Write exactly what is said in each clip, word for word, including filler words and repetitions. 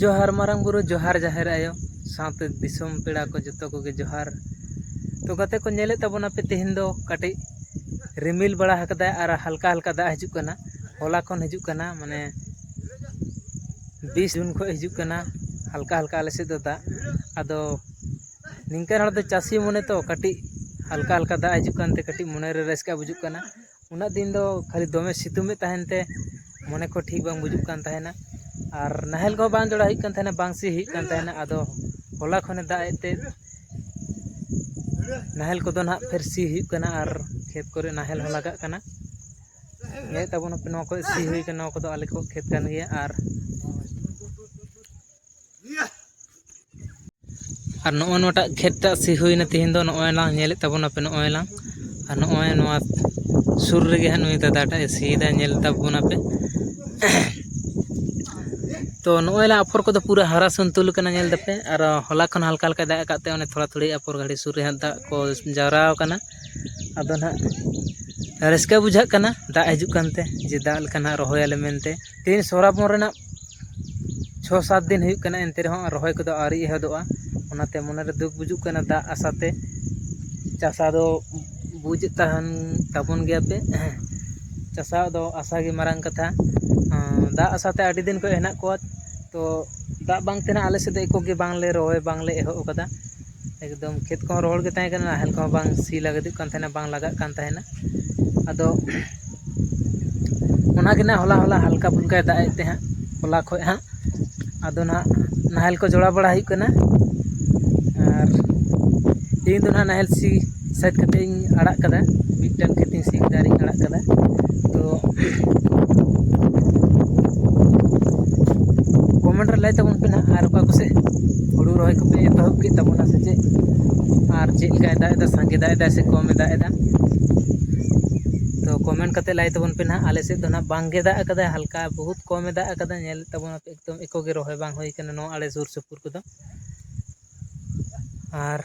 ᱡᱚᱦᱟᱨ ᱢᱟᱨᱟᱝ ᱵᱩᱨᱩ, ᱡᱚᱦᱟᱨ ᱡᱟᱦᱮᱨ ᱟᱭᱳ, ᱥᱟᱶᱛᱮ ᱫᱤᱥᱚᱢ ᱯᱮᱲᱟ ᱠᱚ ᱡᱚᱛᱚ ᱠᱚᱜᱮ ᱡᱚᱦᱟᱨ᱾ ᱛᱚ ᱜᱟᱛᱮ ᱠᱚ, ᱧᱮᱞᱮᱫ ᱛᱟᱵᱚᱱᱟᱯᱮ, ᱛᱮᱦᱮᱧ ᱫᱚ ᱠᱟᱹᱴᱤᱡ ᱨᱤᱢᱤᱞ ᱵᱟᱲᱟ ᱟᱠᱟᱫᱟᱭ ᱟᱨ ᱦᱟᱞᱠᱟ ᱦᱟᱞᱠᱟ ᱫᱟᱜ ᱦᱤᱡᱩᱜ ᱠᱟᱱᱟ᱾ ᱦᱚᱞᱟ ᱠᱷᱚᱱ ᱦᱤᱡᱩᱜ ᱠᱟᱱᱟ, ᱢᱟᱱᱮ ᱵᱤᱥ ᱡᱩᱱ ᱠᱷᱚᱱ ᱦᱤᱡᱩᱜ ᱠᱟᱱᱟ ᱦᱟᱞᱠᱟ ᱦᱟᱞᱠᱟ ᱟᱞᱮ ᱥᱮᱫ ᱫᱚ ᱫᱟᱜ᱾ ᱟᱫᱚ ᱱᱤᱝᱠᱟᱹᱱ ᱦᱚᱲ ᱫᱚ ᱪᱟᱹᱥᱤ ᱢᱚᱱᱮ ᱛᱚ, ᱠᱟᱹᱴᱤᱡ ᱦᱟᱞᱠᱟ ᱦᱟᱞᱠᱟ ᱫᱟᱜ ᱦᱤᱡᱩᱜ ᱠᱟᱱᱛᱮ ᱠᱟᱹᱴᱤᱡ ᱢᱚᱱᱮᱨᱮ ᱨᱟᱹᱥᱠᱟᱹ ᱵᱩᱡᱩᱜ ᱠᱟᱱᱟ᱾ ᱩᱱᱟᱹᱜ ᱫᱤᱱ ᱫᱚ ᱠᱷᱟᱹᱞᱤ ᱫᱚᱢᱮ ᱥᱤᱛᱩᱝ ᱮᱫ ᱛᱟᱦᱮᱱ ᱛᱮ ᱢᱚᱱᱮ ᱠᱚ ᱴᱷᱤᱠ ᱵᱟᱝ ᱵᱩᱡᱩᱜ ᱠᱟᱱ ᱛᱟᱦᱮᱱᱟ, ᱟᱨ ᱱᱟᱦᱮᱞ ᱠᱚᱦᱚᱸ ᱵᱟᱝ ᱡᱚᱲᱟᱣ ᱦᱩᱭᱩᱜ ᱠᱟᱱ ᱛᱟᱦᱮᱱᱟ, ᱵᱟᱝ ᱥᱤ ᱦᱩᱭᱩᱜ ᱠᱟᱱ ᱛᱟᱦᱮᱱᱟ᱾ ᱟᱫᱚ ᱦᱚᱞᱟ ᱠᱷᱚᱱᱮ ᱫᱟᱜ ᱮᱫ ᱛᱮ ᱱᱟᱦᱮᱞ ᱠᱚᱫᱚ ᱱᱟᱦᱟᱜ ᱯᱷᱮᱨ ᱥᱤ ᱦᱩᱭᱩᱜ ᱠᱟᱱᱟ ᱟᱨ ᱠᱷᱮᱛ ᱠᱚᱨᱮ ᱱᱟᱦᱮᱞ ᱦᱚᱸ ᱞᱟᱜᱟᱜ ᱠᱟᱱᱟ᱾ ᱧᱮᱞ ᱛᱟᱵᱚᱱ ᱯᱮ, ᱱᱚᱣᱟ ᱠᱚ ᱥᱤ ᱦᱩᱭ ᱠᱟᱱᱟ, ᱱᱚᱣᱟ ᱠᱚᱫᱚ ᱟᱞᱮ ᱠᱚ ᱠᱷᱮᱛ ᱠᱟᱱ ᱜᱮᱭᱟ᱾ ᱟᱨ ᱟᱨ ᱱᱚᱜᱼᱚ ᱱᱚᱣᱟᱴᱟᱜ ᱠᱷᱮᱛ ᱴᱟᱜ ᱥᱤ ᱦᱩᱭᱱᱟ ᱛᱮᱦᱮᱧ ᱫᱚ᱾ ᱱᱚᱜᱼᱚᱭ ᱞᱟᱝ ᱧᱮᱞᱮᱫ ᱛᱟᱵᱚᱱᱟᱯᱮ, ᱱᱚᱜᱼᱚᱭ ᱞᱟᱝ, ᱟᱨ ᱱᱚᱜᱼᱚᱭ ᱱᱚᱣᱟ ᱥᱩᱨ ᱨᱮᱜᱮ ᱦᱟᱸᱜ ᱱᱩᱭ ᱫᱟᱫᱟᱴᱟᱜ ᱮ ᱥᱤᱭᱮᱫᱟ, ᱧᱮᱞ ᱛᱟᱵᱚᱱᱟᱯᱮ᱾ ᱛᱚ ᱱᱚᱜᱼᱚᱭ ᱞᱟᱝ ᱟᱯᱷᱚᱨ ᱠᱚᱫᱚ ᱯᱩᱨᱟᱹ ᱦᱟᱨᱟ ᱥᱩᱱᱛᱩᱞ ᱠᱟᱱᱟ, ᱧᱮᱞ ᱫᱟᱯᱮ᱾ ᱟᱨ ᱦᱚᱞᱟ ᱠᱷᱚᱱ ᱦᱟᱞᱠᱟ ᱦᱟᱞᱠᱟᱭ ᱫᱟᱜ ᱟᱠᱟᱫ ᱛᱮ ᱚᱱᱮ ᱛᱷᱚᱲᱟ ᱛᱷᱩᱲᱤ ᱟᱯᱷᱚᱨ ᱜᱷᱟᱹᱲᱤ ᱥᱩᱨ ᱨᱮ ᱦᱟᱸᱜ ᱫᱟᱜ ᱠᱚ ᱡᱟᱣᱨᱟ ᱟᱠᱟᱱᱟ᱾ ᱟᱫᱚ ᱱᱟᱦᱟᱜ ᱨᱟᱹᱥᱠᱟᱹ ᱵᱩᱡᱷᱟᱹᱜ ᱠᱟᱱᱟ ᱫᱟᱜ ᱦᱤᱡᱩᱜ ᱠᱟᱱᱛᱮ, ᱡᱮ ᱫᱟᱜ ᱞᱮᱠᱷᱟᱱ ᱦᱟᱸᱜ ᱨᱚᱦᱚᱭᱟᱞᱮ ᱢᱮᱱᱛᱮ᱾ ᱛᱮᱦᱮᱧ ᱥᱚᱨᱟᱵᱚᱱ ᱨᱮᱱᱟᱜ ᱪᱷᱚ ᱥᱟᱛ ᱫᱤᱱ ᱦᱩᱭᱩᱜ ᱠᱟᱱᱟ, ᱮᱱᱛᱮ ᱨᱮᱦᱚᱸ ᱨᱚᱦᱚᱭ ᱠᱚᱫᱚ ᱟᱹᱣᱨᱤ ᱮᱦᱚᱵᱚᱜᱼᱟ᱾ ᱚᱱᱟᱛᱮ ᱢᱚᱱᱮᱨᱮ ᱫᱩᱠ ᱵᱩᱡᱩᱜ ᱠᱟᱱᱟ ᱫᱟᱜ ᱟᱥᱟᱛᱮ᱾ ᱪᱟᱥᱟ ᱫᱚ ᱵᱩᱡᱮᱫ ᱛᱟᱦᱮᱱ ᱛᱟᱵᱚᱱ ᱜᱮᱭᱟᱯᱮ, ᱪᱟᱥᱟ ᱫᱚ ᱟᱥᱟ ᱜᱮ ᱢᱟᱨᱟᱝ ᱠᱟᱛᱷᱟ᱾ ᱟᱸ, ᱫᱟᱜ ᱟᱥᱟᱛᱮ ᱟᱹᱰᱤ ᱫᱤᱱ ᱠᱷᱚᱱ ᱦᱮᱱᱟᱜ ᱠᱚᱣᱟ, ᱛᱚ ᱫᱟᱜ ᱵᱟᱝ ᱛᱮ ᱱᱟᱜ ᱟᱞᱮ ᱥᱮᱫ ᱫᱚ ᱮᱠᱚ ᱜᱮ ᱵᱟᱝᱞᱮ ᱨᱚᱦᱚᱭ, ᱵᱟᱝᱞᱮ ᱮᱦᱚᱵ ᱟᱠᱟᱫᱟ᱾ ᱮᱠᱫᱚᱢ ᱠᱷᱮᱛ ᱠᱚᱦᱚᱸ ᱨᱚᱦᱚᱲ ᱜᱮ ᱛᱟᱦᱮᱸ ᱠᱟᱱᱟ, ᱱᱟᱦᱮᱞ ᱠᱚᱦᱚᱸ ᱵᱟᱝ ᱥᱤ ᱞᱟᱹᱜᱤᱫᱚᱜ ᱠᱟᱱ ᱛᱟᱦᱮᱱᱟ, ᱵᱟᱝ ᱞᱟᱜᱟᱜ ᱠᱟᱱ ᱛᱟᱦᱮᱱᱟ᱾ ᱟᱫᱚ ᱚᱱᱟᱜᱮ ᱱᱟᱜ ᱦᱚᱞᱟ ᱦᱚᱞᱟ ᱦᱟᱞᱠᱟ ᱯᱷᱩᱞᱠᱟᱭ ᱫᱟᱜ ᱮᱫ ᱛᱮ ᱦᱟᱸᱜ, ᱦᱚᱞᱟ ᱠᱷᱚᱡ ᱦᱟᱸᱜ᱾ ᱟᱫᱚ ᱱᱟᱜ ᱱᱟᱦᱮᱞ ᱠᱚ ᱡᱚᱲᱟᱣ ᱵᱟᱲᱟ ᱦᱩᱭᱩᱜ ᱠᱟᱱᱟ, ᱟᱨ ᱛᱮᱦᱮᱧ ᱫᱚ ᱱᱟᱜ ᱱᱟᱦᱮᱞ ᱥᱤ ᱥᱟᱹᱛ ᱠᱟᱛᱮ ᱤᱧ ᱟᱲᱟᱜ ᱠᱟᱫᱟ, ᱢᱤᱫᱴᱮᱱ ᱠᱷᱮᱛ ᱤᱧ ᱥᱤ ᱠᱮᱫᱟ ᱟᱨᱤᱧ ᱟᱲᱟᱜ ᱠᱟᱫᱟ᱾ ᱛᱚ ᱠᱚᱢᱮᱱᱴ ᱨᱮ ᱞᱟᱹᱭ ᱛᱟᱵᱚᱱ ᱯᱮ ᱱᱟᱦᱟᱜ, ᱟᱨ ᱚᱠᱟ ᱠᱚᱥᱮᱫ ᱦᱩᱲᱩ ᱨᱚᱦᱚᱭ ᱠᱚᱯᱮ ᱮᱛᱚᱦᱚᱵ ᱠᱮᱫ ᱛᱟᱵᱚᱱᱟ ᱥᱮ ᱪᱮᱫ? ᱟᱨ ᱪᱮᱫ ᱞᱮᱠᱟᱭ ᱫᱟᱜ ᱮᱫᱟ, ᱥᱟᱸᱜᱮ ᱫᱟᱜ ᱮᱫᱟ ᱥᱮ ᱠᱚᱢᱮ ᱫᱟᱜ ᱮᱫᱟ? ᱛᱚ ᱠᱚᱢᱮᱱᱴ ᱠᱟᱛᱮ ᱞᱟᱹᱭ ᱛᱟᱵᱚᱱ ᱯᱮ ᱱᱟᱦᱟᱜ᱾ ᱟᱞᱮ ᱥᱮᱫ ᱫᱚ ᱱᱟᱦᱟᱜ ᱵᱟᱝ ᱜᱮ ᱫᱟᱜ ᱟᱠᱟᱫᱟ, ᱦᱟᱞᱠᱟ ᱵᱚᱦᱩᱛ ᱠᱚᱢᱮ ᱫᱟᱜ ᱟᱠᱟᱫᱟ᱾ ᱧᱮᱞ ᱛᱟᱵᱚᱱ ᱟᱯᱮ, ᱮᱠᱫᱚᱢ ᱮᱠᱚ ᱜᱮ ᱨᱚᱦᱚᱭ ᱵᱟᱝ ᱦᱩᱭ ᱠᱟᱱᱟ ᱱᱚᱣᱟ ᱟᱞᱮ ᱥᱩᱨ ᱥᱩᱯᱩᱨ ᱠᱚᱫᱚ᱾ ᱟᱨ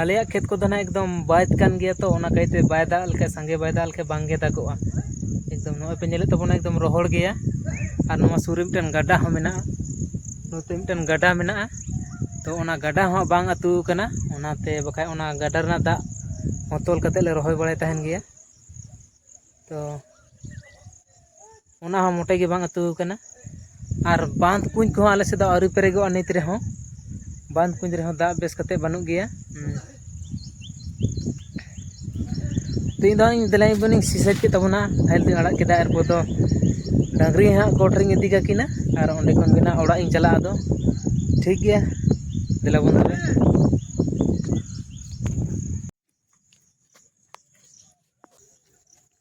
ᱟᱞᱮᱭᱟᱜ ᱠᱷᱮᱛ ᱠᱚᱫᱚ ᱱᱟᱦᱟᱜ ᱮᱠᱫᱚᱢ ᱵᱟᱭᱮᱫ ᱠᱟᱱ ᱜᱮᱭᱟ, ᱛᱚ ᱚᱱᱟ ᱠᱟᱭᱛᱮ ᱵᱟᱭ ᱫᱟᱜ ᱞᱮᱠᱷᱟᱡ, ᱥᱟᱸᱜᱮ ᱵᱟᱭ ᱫᱟᱜ ᱞᱮᱠᱷᱟᱡ ᱵᱟᱝ ᱜᱮ ᱫᱟᱜᱚᱜᱼᱟ᱾ ᱮᱠᱫᱚᱢ ᱱᱚᱜᱼᱚᱭ ᱯᱮ ᱧᱮᱞᱮᱫ ᱛᱟᱵᱚᱱᱟ, ᱮᱠᱫᱚᱢ ᱨᱚᱦᱚᱲ ᱜᱮᱭᱟ᱾ ᱟᱨ ᱱᱚᱣᱟ ᱥᱩᱨ ᱨᱮ ᱢᱤᱫᱴᱮᱱ ᱜᱟᱰᱟ ᱦᱚᱸ ᱢᱮᱱᱟᱜᱼᱟ, ᱱᱚᱛᱮ ᱢᱤᱫᱴᱮᱱ ᱜᱟᱰᱟ ᱢᱮᱱᱟᱜᱼᱟ᱾ ᱛᱚ ᱚᱱᱟ ᱜᱟᱰᱟ ᱦᱚᱸ ᱵᱟᱝ ᱟᱹᱛᱩ ᱟᱠᱟᱱᱟ, ᱚᱱᱟᱛᱮ ᱵᱟᱠᱷᱟᱡ ᱚᱱᱟ ᱜᱟᱰᱟ ᱨᱮᱱᱟᱜ ᱫᱟᱜ ᱦᱚᱸ ᱛᱚᱞ ᱠᱟᱛᱮᱫ ᱞᱮ ᱨᱚᱦᱚᱭ ᱵᱟᱲᱟᱭ ᱛᱟᱦᱮᱱ ᱜᱮᱭᱟ᱾ ᱛᱚ ᱚᱱᱟ ᱦᱚᱸ ᱢᱚᱴᱮ ᱜᱮ ᱵᱟᱝ ᱟᱹᱛᱩ ᱟᱠᱟᱱᱟ᱾ ᱟᱨ ᱵᱟᱸᱫᱷ ᱠᱩᱧ ᱠᱚᱦᱚᱸ ᱟᱞᱮ ᱥᱮᱫ ᱫᱚ ᱟᱹᱣᱨᱤ ᱯᱮᱨᱮᱡᱚᱜᱼᱟ ᱱᱤᱛ ᱨᱮᱦᱚᱸ᱾ ᱵᱟᱸᱫᱷ ᱠᱩᱧ ᱨᱮᱦᱚᱸ ᱫᱟᱜ ᱵᱮᱥ ᱠᱟᱛᱮ ᱵᱟᱹᱱᱩᱜ ᱜᱮᱭᱟ᱾ ᱦᱩᱸ᱾ ᱛᱚ ᱤᱧ ᱫᱚ ᱦᱟᱸᱜ ᱤᱧ ᱫᱮᱞᱟᱧ ᱵᱚᱱᱤᱧ ᱥᱤᱥᱟᱹᱵ ᱠᱮᱫ ᱛᱟᱵᱚᱱᱟ, ᱱᱟᱦᱮᱞ ᱫᱚᱧ ᱟᱲᱟᱜ ᱠᱮᱫᱟ, ᱮᱨᱯᱚᱨ ᱫᱚ ᱰᱟᱝᱨᱤ ᱦᱟᱸᱜ ᱜᱚᱴ ᱨᱤᱧ ᱤᱫᱤ ᱠᱟᱹᱠᱤᱱᱟ ᱟᱨ ᱚᱸᱰᱮ ᱠᱷᱚᱱ ᱜᱮ ᱱᱟᱜ ᱚᱲᱟᱜ ᱤᱧ ᱪᱟᱞᱟᱜᱼᱟ᱾ ᱟᱫᱚ ᱴᱷᱤᱠ ᱜᱮᱭᱟ, ᱫᱮᱞᱟ ᱵᱚᱱ ᱛᱚᱵᱮ᱾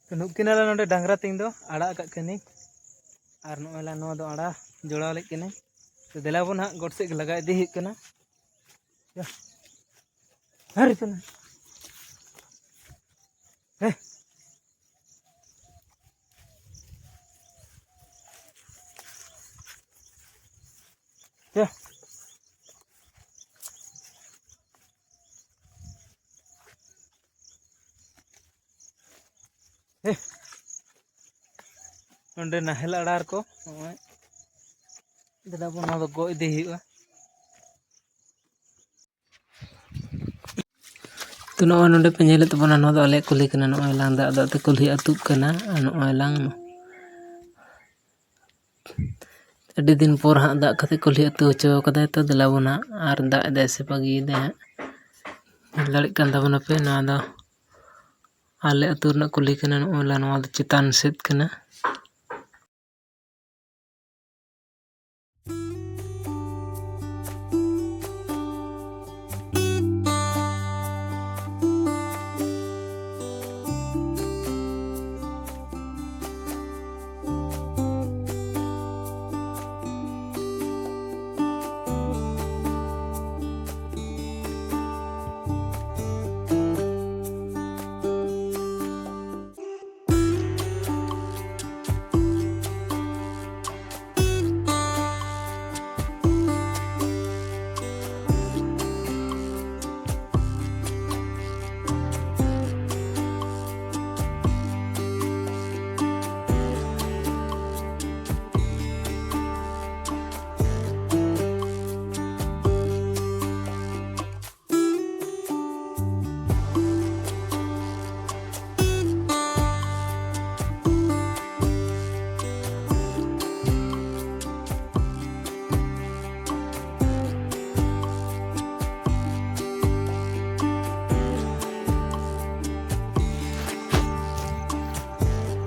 ᱛᱚ ᱱᱩᱠᱤᱱ ᱟᱞᱮ ᱱᱚᱰᱮ ᱰᱟᱝᱨᱟ ᱛᱤᱧ ᱫᱚ ᱟᱲᱟᱜ ᱟᱠᱟᱫ ᱠᱤᱱᱟᱹᱧ, ᱟᱨ ᱱᱚᱜᱼᱚᱭ ᱞᱟ ᱱᱚᱣᱟ ᱫᱚ ᱟᱲᱟ ᱡᱚᱲᱟᱣ ᱞᱮᱫ ᱠᱤᱱᱟᱹᱧ᱾ ᱛᱚ ᱫᱮᱞᱟ ᱵᱚᱱ ᱦᱟᱸᱜ ᱜᱚᱴ ᱥᱮᱫ ᱜᱮ ᱞᱟᱜᱟ ᱤᱫᱤ ᱦᱩᱭᱩᱜ ᱠᱟᱱᱟ᱾ ᱭᱟ᱾ ᱦᱟᱹᱨ ᱠᱟᱱᱟ᱾ ᱦᱮ᱾ ᱭᱟ᱾ ᱦᱮ᱾ ᱱᱚᱸᱰᱮ ᱱᱟᱦᱮᱞ ᱟᱲᱟᱨ ᱠᱚ ᱱᱚᱜᱼᱚᱭ ᱫᱮᱞᱟ ᱵᱚᱱ, ᱱᱚᱣᱟ ᱫᱚ ᱜᱚᱜ ᱤᱫᱤ ᱦᱩᱭᱩᱜᱼᱟ᱾ ᱛᱚ ᱱᱚᱜᱼᱚᱭ ᱱᱚᱸᱰᱮ ᱯᱮ ᱧᱮᱞᱮᱫ ᱛᱟᱵᱚᱱᱟ, ᱱᱚᱣᱟ ᱫᱚ ᱟᱞᱮᱭᱟᱜ ᱠᱩᱞᱦᱤ ᱠᱟᱱᱟ᱾ ᱱᱚᱜᱼᱚᱭ ᱞᱟᱝ ᱫᱟᱜ ᱫᱟᱜ ᱛᱮ ᱠᱩᱞᱦᱤ ᱟᱹᱛᱩᱜ ᱠᱟᱱᱟ᱾ ᱟᱨ ᱱᱚᱜᱼᱚᱭ ᱞᱟᱝ ᱟᱹᱰᱤ ᱫᱤᱱ ᱯᱚᱨ ᱦᱟᱸᱜ ᱫᱟᱜ ᱠᱟᱛᱮ ᱠᱩᱞᱦᱤ ᱟᱹᱛᱩ ᱦᱚᱪᱚ ᱠᱟᱫᱟᱭ᱾ ᱛᱚ ᱫᱮᱞᱟ ᱵᱚᱱ ᱦᱟᱸᱜ, ᱟᱨ ᱫᱟᱜ ᱮᱫᱟᱭ ᱥᱮ ᱵᱟᱹᱜᱤᱭᱮᱫᱟᱭ ᱦᱟᱸᱜ, ᱧᱮᱞ ᱫᱟᱲᱮᱭᱟᱜ ᱠᱟᱱ ᱛᱟᱵᱚᱱᱟᱯᱮ᱾ ᱱᱚᱣᱟ ᱫᱚ ᱟᱞᱮ ᱟᱹᱛᱩ ᱨᱮᱱᱟᱜ ᱠᱩᱞᱦᱤ ᱠᱟᱱᱟ᱾ ᱱᱚᱜᱼᱚᱭ ᱞᱟ ᱱᱚᱣᱟ ᱫᱚ ᱪᱮᱛᱟᱱ ᱥᱮᱫ ᱠᱟᱱᱟ᱾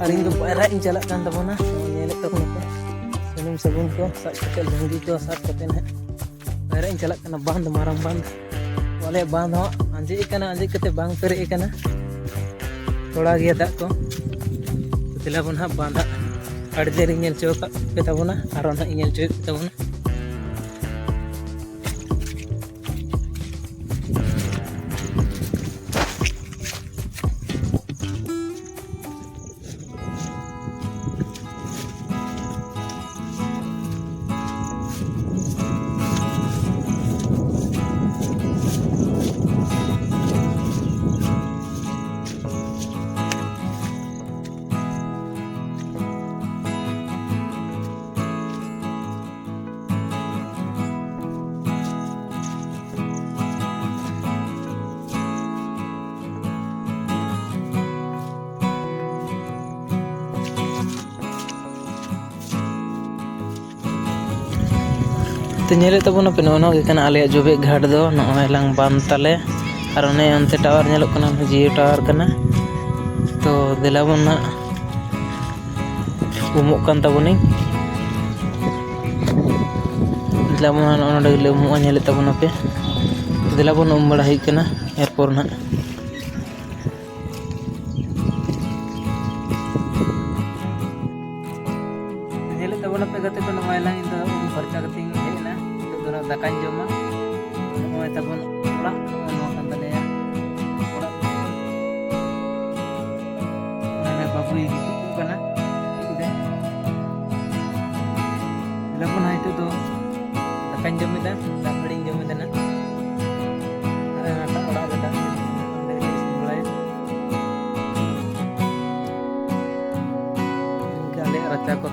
ᱟᱨ ᱤᱧ ᱫᱚ ᱯᱟᱭᱨᱟᱜ ᱤᱧ ᱪᱟᱞᱟᱜ ᱠᱟᱱ ᱛᱟᱵᱚᱱᱟ᱾ ᱱᱚᱜᱼᱚᱭ ᱧᱮᱞᱮᱫ ᱛᱟᱵᱚᱱᱟ ᱯᱮ, ᱥᱩᱱᱩᱢ ᱥᱟᱵᱚᱱ ᱠᱚ ᱥᱟᱵ ᱠᱟᱛᱮ, ᱱᱟᱦᱟᱜ ᱯᱟᱭᱨᱟᱜ ᱤᱧ ᱪᱟᱞᱟᱜ ᱠᱟᱱᱟ ᱵᱟᱸᱫᱷ, ᱢᱟᱨᱟᱝ ᱵᱟᱸᱫᱷ᱾ ᱟᱞᱮᱭᱟᱜ ᱵᱟᱸᱫᱷ ᱦᱚᱸ ᱟᱸᱡᱮᱫ ᱟᱠᱟᱱᱟ, ᱟᱸᱡᱮᱫ ᱠᱟᱛᱮ ᱵᱟᱝ ᱯᱮᱨᱮᱡ ᱟᱠᱟᱱᱟ, ᱛᱷᱚᱲᱟ ᱜᱮᱭᱟ ᱫᱟᱜ ᱠᱚ᱾ ᱫᱮᱞᱟ ᱵᱚᱱ ᱦᱟᱸᱜ ᱵᱟᱸᱫᱷ ᱦᱟᱸᱜ ᱟᱹᱰᱤ ᱫᱤᱱ ᱨᱤᱧ ᱧᱮᱞ ᱦᱚᱪᱚ ᱟᱠᱟᱫ ᱯᱮ ᱛᱟᱵᱚᱱᱟ, ᱟᱨᱚ ᱱᱟᱦᱟᱜ ᱤᱧ ᱧᱮᱞ ᱦᱚᱪᱚᱭᱮᱫ ᱯᱮ ᱛᱟᱵᱚᱱᱟ᱾ ᱛᱚ, ᱧᱮᱞᱮᱫ ᱛᱟᱵᱚᱱᱟᱯᱮ, ᱱᱚᱜᱼᱚ ᱱᱚᱣᱟ ᱜᱮ ᱠᱟᱱᱟ ᱟᱞᱮᱭᱟᱜ ᱡᱚᱵᱮᱜ ᱜᱷᱟᱴ ᱫᱚ᱾ ᱱᱚᱜᱼᱚᱭ ᱞᱟᱝ ᱵᱟᱸᱫ ᱛᱟᱞᱮ, ᱟᱨ ᱚᱱᱮ ᱚᱱᱛᱮ ᱴᱟᱣᱟᱨ ᱧᱮᱞᱚᱜ ᱠᱟᱱᱟ, ᱚᱱᱟ ᱡᱤᱭᱳ ᱴᱟᱣᱟᱨ ᱠᱟᱱᱟ᱾ ᱛᱚ, ᱫᱮᱞᱟ ᱵᱚᱱ ᱱᱟᱜ ᱩᱢᱩᱜ ᱠᱟᱱ ᱛᱟᱵᱚᱱᱟᱹᱧ᱾ ᱫᱮᱞᱟ ᱵᱚᱱ ᱱᱚᱜᱼᱚ ᱱᱚᱰᱮ ᱜᱮᱞᱮ ᱩᱢᱩᱜᱼᱟ, ᱧᱮᱞᱮᱫ ᱛᱟᱵᱚᱱᱟᱯᱮ᱾ ᱫᱮᱞᱟ ᱵᱚᱱ ᱩᱢ ᱵᱟᱲᱟ ᱦᱩᱭᱩᱜ ᱠᱟᱱᱟ, ᱮᱨᱯᱚᱨ ᱱᱟᱜ ᱧᱮᱞᱮᱫ ᱛᱟᱵᱚᱱᱟᱯᱮ ᱜᱟᱛᱮ ᱠᱚ, ᱱᱚᱜᱼᱚᱭ ᱞᱟᱝ ᱤᱧ ᱫᱚ ᱩᱢ ᱯᱷᱟᱨᱪᱟ ᱠᱟᱛᱮᱧ ᱦᱮᱡ ᱮᱱᱟ᱾ ᱱᱤᱛᱚᱜ ᱫᱚ ᱱᱟᱜ ᱫᱟᱠᱟᱧ ᱡᱚᱢᱟ᱾ ᱱᱚᱜᱼᱚᱭ ᱛᱟᱵᱚᱱ ᱚᱲᱟᱜ, ᱱᱚᱜᱼᱚᱭ ᱱᱚᱣᱟ ᱠᱟᱱ ᱛᱟᱞᱮᱭᱟ ᱚᱲᱟᱜ᱾ ᱱᱚᱜᱼᱚᱭ ᱵᱟᱹᱵᱩᱭ ᱜᱤᱛᱤᱡ ᱠᱚᱜ ᱠᱟᱱᱟ᱾ ᱜᱤᱛᱤᱡ ᱮᱫᱟᱭ᱾ ᱞᱚᱜᱚᱱ ᱦᱟᱸᱜ ᱱᱤᱛᱚᱜ ᱫᱚ ᱫᱟᱠᱟᱧ ᱡᱚᱢ ᱮᱫᱟ, ᱫᱟᱜ ᱢᱟᱹᱲᱤᱧ ᱡᱚᱢ ᱮᱫᱟ ᱱᱟᱜ᱾ ᱟᱨ ᱦᱟᱱᱟᱴᱟᱜ ᱚᱲᱟᱜ ᱨᱮ ᱫᱟᱜ ᱚᱸᱰᱮ ᱜᱮᱞᱮ ᱤᱥᱤᱱ ᱵᱟᱲᱟᱭᱟ᱾ ᱤᱱᱠᱟᱹ ᱟᱞᱮᱭᱟᱜ ᱨᱟᱪᱟ ᱠᱚ